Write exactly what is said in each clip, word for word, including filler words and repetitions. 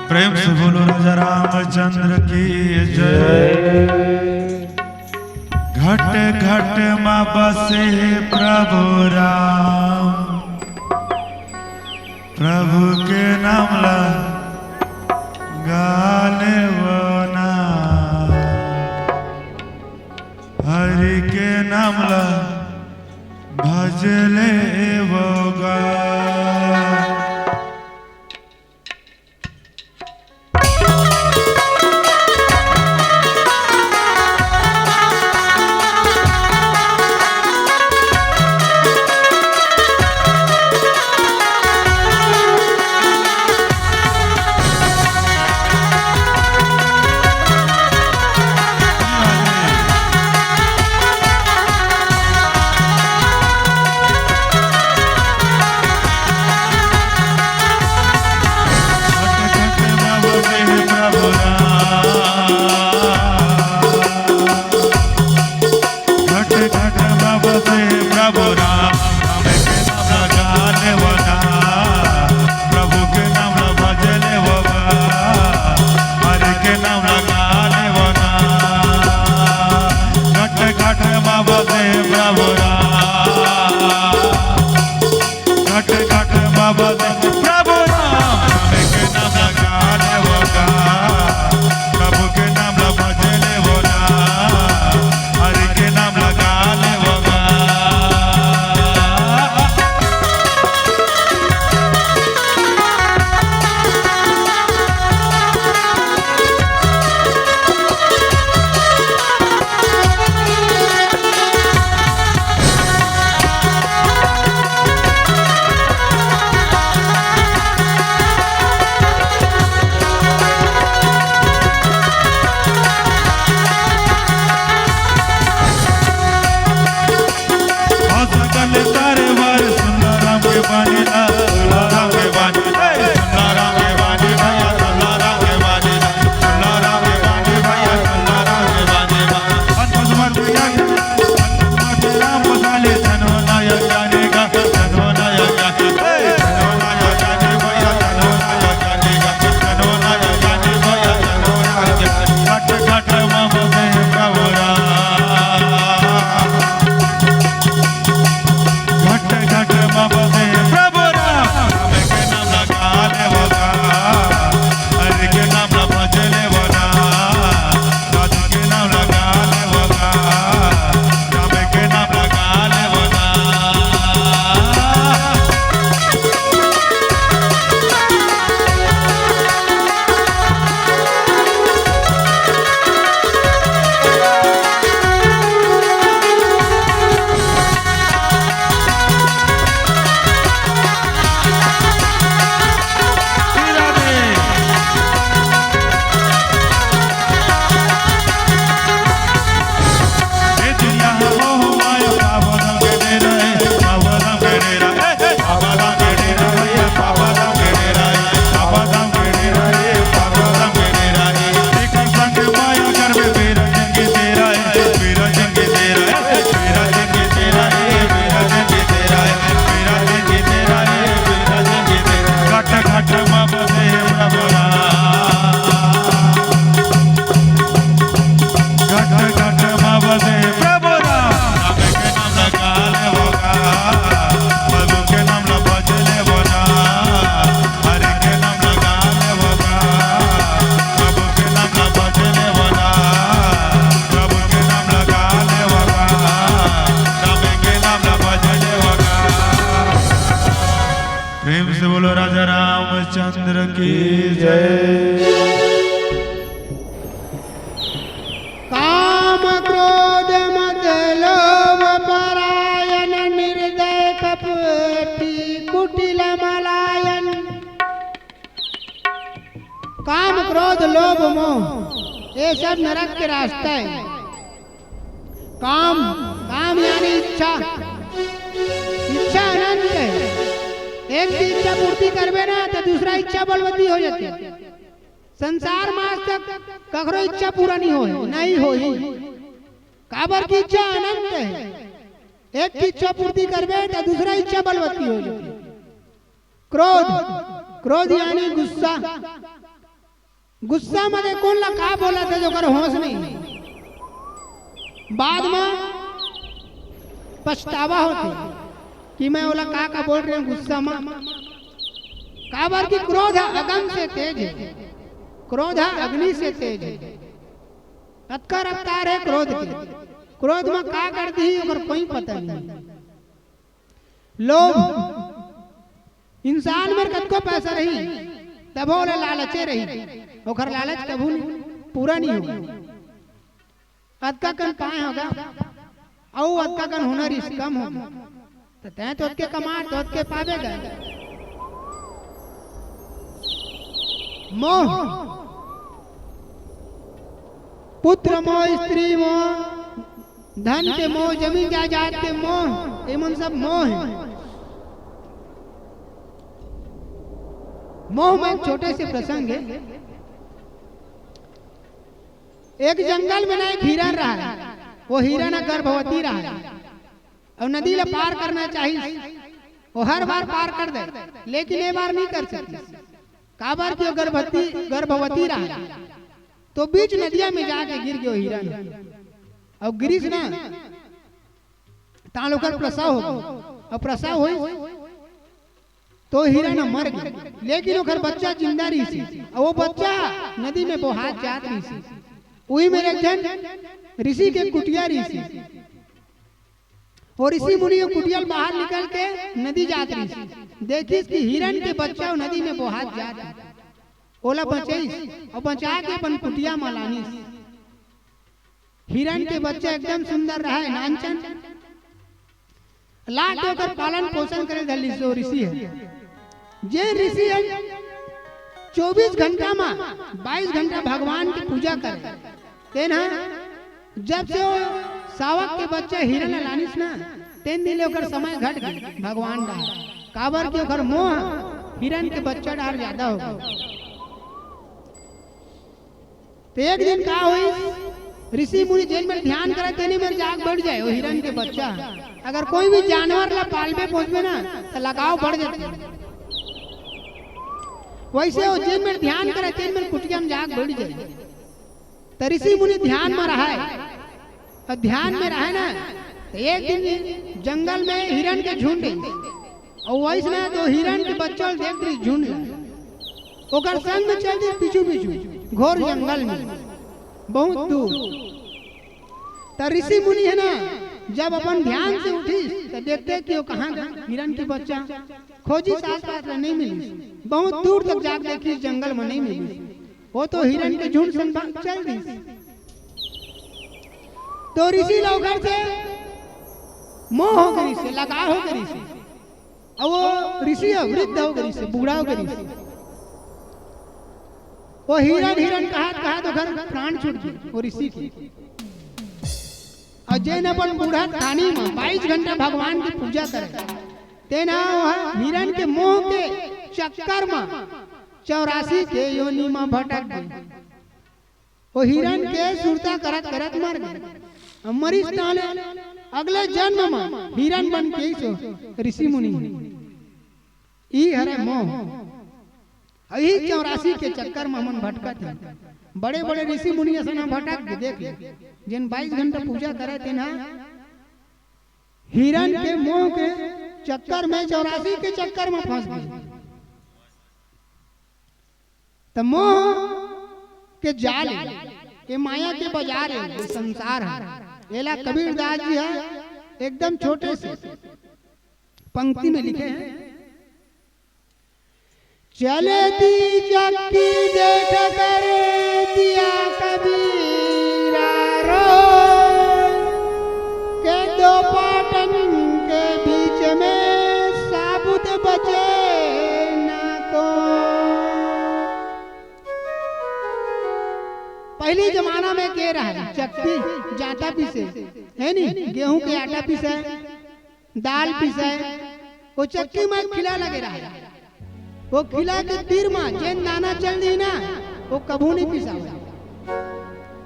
प्रेम से बोलो राजा रामचंद्र की जय। घट घट मा बसे प्रभु राम, प्रभु के नाम ला गा लेवो ना, हरि के नाम ला भज लेवो गा। घट घट मा बसे प्रभु राम, राम के नाम ला गा लेवो ना, प्रभु के नाम ला भज लेवो गा, हरि के नाम ला गा लेवो ना। घट घट मा बसे प्रभु राम, घट घट मा बसे प्रभु राम, राम के नाम ला गा लेवो गा, प्रभु के नाम ला भज लेवो ना, हरि के नाम ला गा लेवो गा। घट घट मा बसे प्रभु राम, राम के नाम ला गा लेवो गा, हरि के नाम ला भज लेवो ना, राधे के नाम ला गा लेवो गा, राम के नाम ला गा लेवो ना। घट घट मा बसे प्रभु राम, राम के नाम ला गा लेवो गा, प्रभु के नाम ला भज लेवो ना, हरि के नाम ला गा लेवो गा, प्रभु के नाम ला भज लेवो ना, प्रभु के नाम ला गा लेवो गा, राम के नाम ला भज लेवो गा। प्रेम से बोलो राजा रामचंद्र की जय। काम क्रोध मद लोभ परायण, निर्दय कपटी कुटिल मलायन। काम क्रोध लोभ मोह, ये सब नरक के रास्ता है। काम, काम यानी इच्छा, इच्छा अनंत है। एक की इच्छा पूर्ति करबे ना, तो दूसरा इच्छा बलवती हो जाती है। संसार में आज तक ककरो इच्छा पूरा नहीं होय, नहीं होही। काबर की इच्छा अनंत है। एक की इच्छा पूर्ति करबे, तो दूसरा इच्छा बलवती हो जाती है। क्रोध, क्रोध यानी गुस्सा। गुस्सा म के कोन ला का बोलत हे, जेकर होश नहीं। बाद म पछतावा होथे कि मैं ओला का का बोल रहे हूँ गुस्सा म। काबर कि क्रोध ह अगन से तेज हे, क्रोध ह अग्नि से तेज हे। अतका रफ्तार हे क्रोध के, क्रोध म का कर दिही, ओकर कोई पता नहीं। लोभ, इंसान मेर कतको पैसा रही, तभो ओला लालचे रही, ओकर लालच कभू नहीं, पूरा नहीं होगा। अतका कन पाए होगा, अउ अतका कन होना रिस कम होगा। त तैं तो ओतके कमा, त ओतके पाबे गा। मोह, पुत्र मोह, स्त्री मोह, धन के मोह, जमीन जायदाद के मोह, ये मन सब मोह हे। मोह म एक छोटे से प्रसंग हे। एक जंगल में ना एक हिरन रहा, वो हिरन ह गर्भवती रहा। अउ नदी ला पार करना चाहिस। वो हर बार पार कर दे, लेकिन ये बार नहीं कर सकिस। काबर कि वो गर्भवती, गर्भवती रहा, तो बीच नदिया में जाके गिर गयो हिरन। अउ गिरिस ना, तान ओकर प्रसव हो गयो। अउ प्रसव होइस, तो हिरन ह मर गयो, लेकिन ओकर बच्चा जिंदा रहिस। अउ वो बच्चा नदी में बोहात जात रहिस। उही मेर एक झन ऋषि के कुटिया रहिस। अउ ऋषि मुनि वो कुटिया ले बाहर निकल के नदी जात रहिस, देखिस कि हिरन के बच्चा वो नदी में बोहात जात हे। ओला बचाइस अउ बचा के अपन कुटिया म लानिस। हिरन के बच्चा एकदम सुंदर रहा, नानचन। ला के ओकर पालन पोषण करे धर लिस वो ऋषि ह। जे ऋषि ह चौबीस घंटा म बाईस घंटा भगवान के पूजा करे, तेन ह जब से वो सावक के बच्चा हिरन ला लानिस ना, तेन दिन ले ओकर समय घट गे भगवान डहार। काबर कि ओकर मोह हिरन के बच्चा डहार ज्यादा हो गे। तो एक दिन का होइस, ऋषि मुनि जेन मेर ध्यान करे, तेने मेर जाके बैठ जाए वो हिरन के बच्चा। अगर कोई भी जानवर ला पालबे पोसबे ना, तो लगाव बढ़ जाथे। वैसे वो जेन मेर ध्यान करे, तेन मेर कुटिया म जाके बैठ जाए। तो ऋषि मुनि ध्यान म रहे, अउ ध्यान में रहे ना, तो एक दिन जंगल में हिरन के झुंड हे, अउ वइसने तो हिरन के बच्चा ल देख रही झुंड ला, ओकर संग में चल दी पीछू पीछू घोर जंगल में, बहुत दूर। त ऋषि मुनि हे ना, जब अपन ध्यान से उठिस, त देखथे कि वो कहाँ गे, हिरन के बच्चा। खोजिस आसपास ला, नहीं मिलिस। बहुत दूर तक जाके देखिस, जंगल में नहीं मिलिस। वो तो हिरन के झुंड संग भाग चल दिस। तो ऋषि ला ओकर से मोह हो गे रिहिसे, लगाव हो गे रिहिसे। अउ वो ऋषि ह वृद्ध हो गे रिहिसे, बूढ़ा हो गे रिहिसे। वो हिरन, हिरन कहत, कहत ओकर प्राण छूट गे, वो ऋषि के। अउ जेन अपन बूढ़ा थानी म बाईस घंटा भगवान के पूजा करे, तेन ह हिरन के मोह के चक्कर म चौरासी के योनि म भटक गे। वो हिरन के सुरता करत करत मर गे। अउ मरिस ताले अगले जन्म म हिरन बन के अइस वो ऋषि मुनि। ई हरे मोह। अही चौरासी के चक्कर म हमन भटकत हन। बड़े बड़े ऋषि मुनि असन ह भटक गे, देख ले। जेन बाईस घंटा पूजा करे, तेन ह हिरन के मोह के चक्कर में, चौरासी के चक्कर में फंस गे। त मोह के जाल हे, ये माया के बाजार हे, ये संसार हे। एला कबीरदास जी ह एकदम छोटे से पंक्ति में लिखे हे, चलती चक्की देख कर दिया कबीरा रो, के दो पाटन के बीच में साबुत बचे ना को। पहली जमाना में के रहा चक्की, जांता पीसे, हे नी, गेहूं के आटा पीसे, दाल पिसाय, वो चक्की में खिला लगे रहा। वो खिला के तीर में जेन दाना चल दी ना, वो कभू नहीं पिसावे।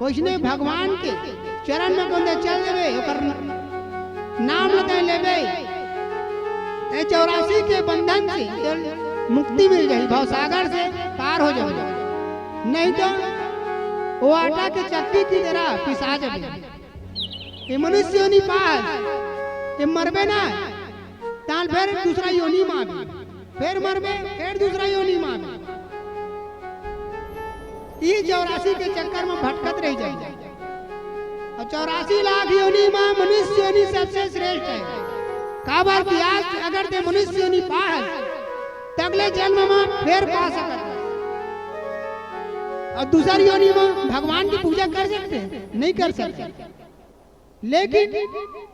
वइसने भगवान के चरण में कोंदे चल देवे, ओकर नाम ल तैं लेबे, ते चौरासी के बंधन से मुक्ति मिल जाही, भवसागर से पार हो जाही। नहीं तो वो आटा के चक्की की तरह पिसा जाबे। ये मनुष्य योनि पाहस, ये मरबे ना, ताल फेर दूसरा योनि मा आबे, फेर मरबे, फेर दूसरा योनि मा आबे। ई चौरासी के चक्कर में भटकत रह जाई। और चौरासी लाख योनि मा मनुष्य योनि सबसे श्रेष्ठ है। काबर कि आज अगर ते मनुष्य योनि पाहस, त अगले जन्म मा फेर पा सकत है। और दूसर योनि मा भगवान की पूजा कर सकते हैं? नहीं कर सकते। लेकिन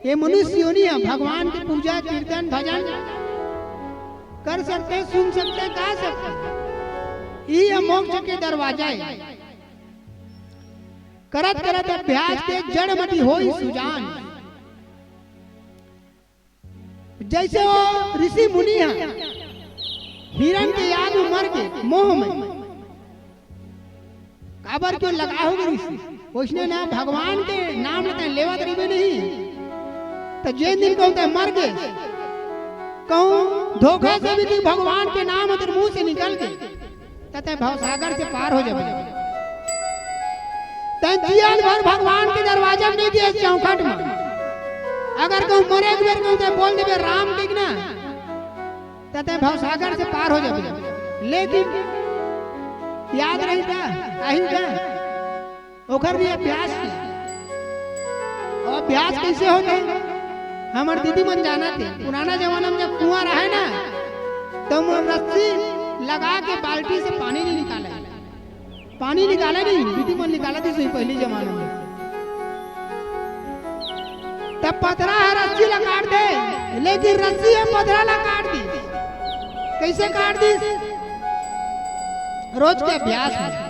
ये मनुष्य योनि है, भगवान की पूजा, कीर्तन, भजन कर सकते, सुन सकते, गा सकते। ये मोक्ष के दरवाजा है। करत करत अभ्यास के जड़ मति होई सुजान। जैसे वो ऋषि मुनि है, हिरण के याद में मर के मोह में, काबर क्यों लगा हो गई ऋषि? उसने ना भगवान के नाम लेते लेवत रहिबे नहीं, तो जेन दिन कहूं ते मर गे, कहूं धोखा से भी कि भगवान के नाम तेरे मुंह से निकल गए, त तैं भवसागर से पार हो जाबे। तैं जियत भर भगवान के दरवाजा में नहीं गे चौखट में। अगर कहूं मरे के बेर कहूं तैं बोल देबे राम कहिके ना, त तैं भवसागर से पार हो जाबे। लेकिन याद रही का, आही का? ओकर भी अभ्यास की। और अभ्यास कैसे होथे? हमर दीदी मन जानथे, पुराना जमाना में जब कुआं रहे ना, तो वो रस्सी लगा के बाल्टी से पानी नहीं निकाले, पानी निकाले नहीं, दीदी मन निकालत रहिस पहली जमाना में। तब पथरा ह रस्सी ला काट दे, लेकिन रस्सी ह पथरा ला काट दिस। कैसे काट दिस? रोज के अभ्यास में।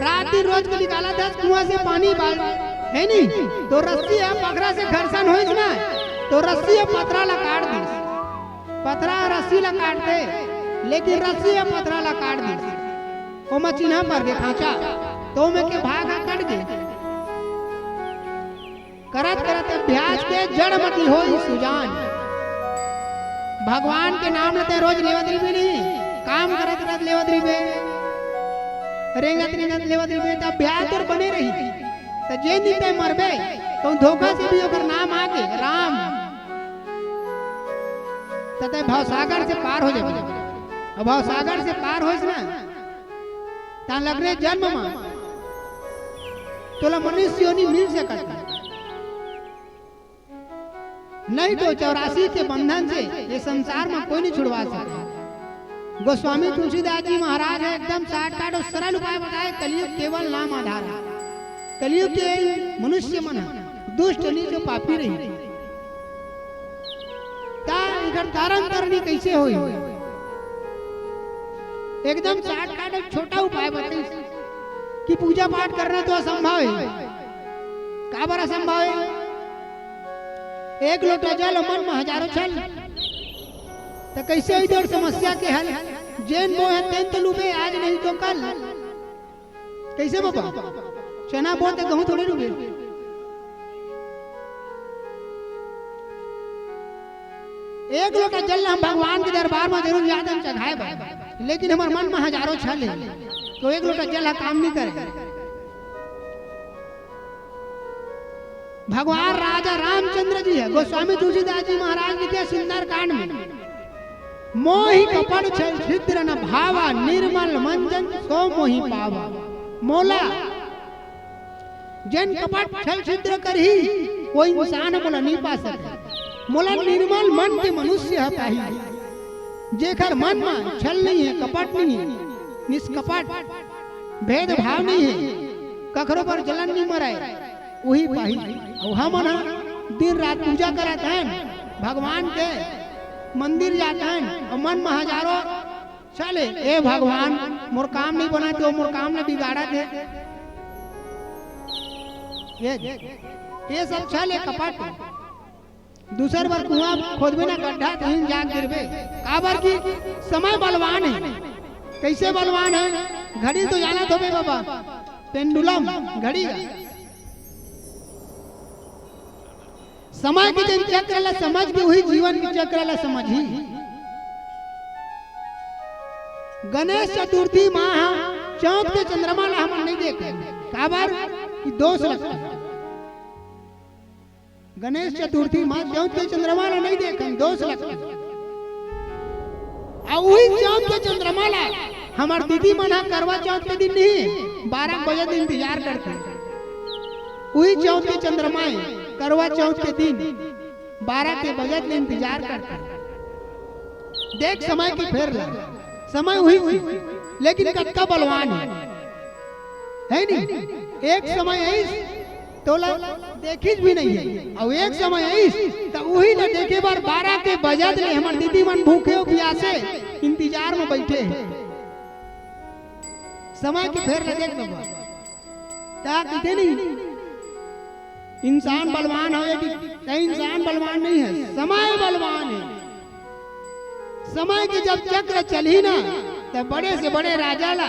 रात दिन रोज के निकालत हे कुआं से पानी बाल, है नी? तो रस्सी ह पथरा से घर्षण होइस ना, तो रस्सी ह पथरा ला काट दिस। पथरा ह रस्सी ला काटथे, लेकिन रस्सी ह पथरा ला काट दिस। ओमा चिन्हा पर गे खांचा, तो ओमे के भाग ह कट गे। करत करत अभ्यास के जड़ मति होई सुजान। भगवान के नाम ल तैं रोज लेवत रहिबे नहीं, काम करत करत लेवत रहिबे, रेंगत रेंगत लेवत रहिबे, त अभ्यास तोर बने रही। त जेन दिन तैं मरबे, तो धोखा से भी ओकर नाम आगे राम, त तैं भवसागर से पार हो जाबे। अब भवसागर से पार होइस ना, त लगने जन्म म तोला मनुष्य योनि मिल सकत हे। नहीं तो चौरासी के बंधन से ये संसार में कोई नहीं छुड़वा सकता। गोस्वामी तुलसीदास जी महाराज ह एकदम shortcut और सरल उपाय बताए, कलयुग केवल नाम आधार है। कलयुग के मनुष्य मन ह दुष्ट, नीच और पापी रही। त इकर तारण तरनी कैसे होई? एकदम shortcut और छोटा उपाय बताइस कि पूजा पाठ करना तो असंभव है। काबर असंभव है? एक लोटा जल मन म हजारों छल, त कैसे होई तोर समस्या के हल? जेन बोए हन तेन तो लूबे, आज नहीं तो कल। कैसे बाबा? चना बोते गहूं थोड़ी लूबे। एक लोटा जल हम भगवान के दरबार में जरूर जाथन चढ़ाए बर, लेकिन हमर मन में हजारों छल हे, तो एक लोटा जल ह काम नहीं करे। भगवान राजा रामचंद्र जी ह, गोस्वामी तुलसीदास जी महाराज लिखे सुंदरकांड में, "मोहि कपट छल छिद्र न भावा, निर्मल मन जन सो मोहि पावा।" मोला जेन कपट छल छिद्र करही, वो इंसान मोला नहीं पा सके। मोला निर्मल मन के मनुष्य ह पाही, जेकर मन म छल नहीं है, कपट नहीं है, निष्कपट, भेदभाव नहीं है, कखरो पर जलन नहीं मराए, वही पाही। अउ हमन ह दिन रात पूजा करत हन, भगवान के मंदिर जात हन, अउ मन म हजारों छल हे, "ए भगवान, मोर काम नहीं बना, तो मोर काम ल बिगाड़त हे।" ये, ये सब छल हे, कपट। दूसर बर कुआं खोदबे ना, गड्ढा, तहीं जा गिरबे। काबर कि समय बलवान हे। कैसे बलवान हे? घड़ी तो जानत होबे बाबा, pendulum घड़ी हे। समय के जेन चक्र ला समझ के, वही जीवन के चक्र ला समझही। गणेश चतुर्थी माह चौथ के चंद्रमा ला हमन नहीं देखे। काबर? कि दोष लगथे। गणेश चतुर्थी मा चौथ के चंद्रमा ला नहीं देखन, दोष लगथे। अउ उही चौथ के चंद्रमा ला हमर दीदी मन ह करवा चौथ के दिन नहीं, बारह बजे दिन इंतजार करथे। उही चौथ के चंद्रमा हे, करवा चौथ के दिन बारह के बजे ले इंतजार करथे। देख समय के फेर ला, समय उही चीज, लेकिन कतका बलवान हे, हे नहीं? एक समय आइस, तोला देखिस भी नहीं हे, अउ एक समय आइस, त उही ला देखे बर बारह के बजे ले हमर दीदी मन भूखे अउ पियासे इंतजार में बैठे हे। समय के फेर ला देख बाबा, का कहिथे नहीं? इंसान बलवान हवे कि, त इंसान बलवान नहीं हे, समय बलवान हे। समय के जब चक्र चलही ना, त बड़े से बड़े राजा ला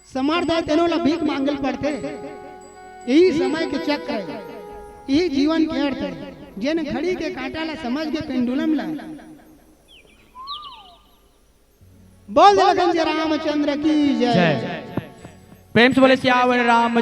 समर्थ हे, तेनो ला भीख मांगे ल पड़थे। यही समय के चक्र हे, यही जीवन के अर्थ हे। जेन घड़ी के कांटा ला समझ के पेंडुलम ला बोल दे लखन जी रामचंद्र की जय। जय। प्रेम से बोले सियावर राम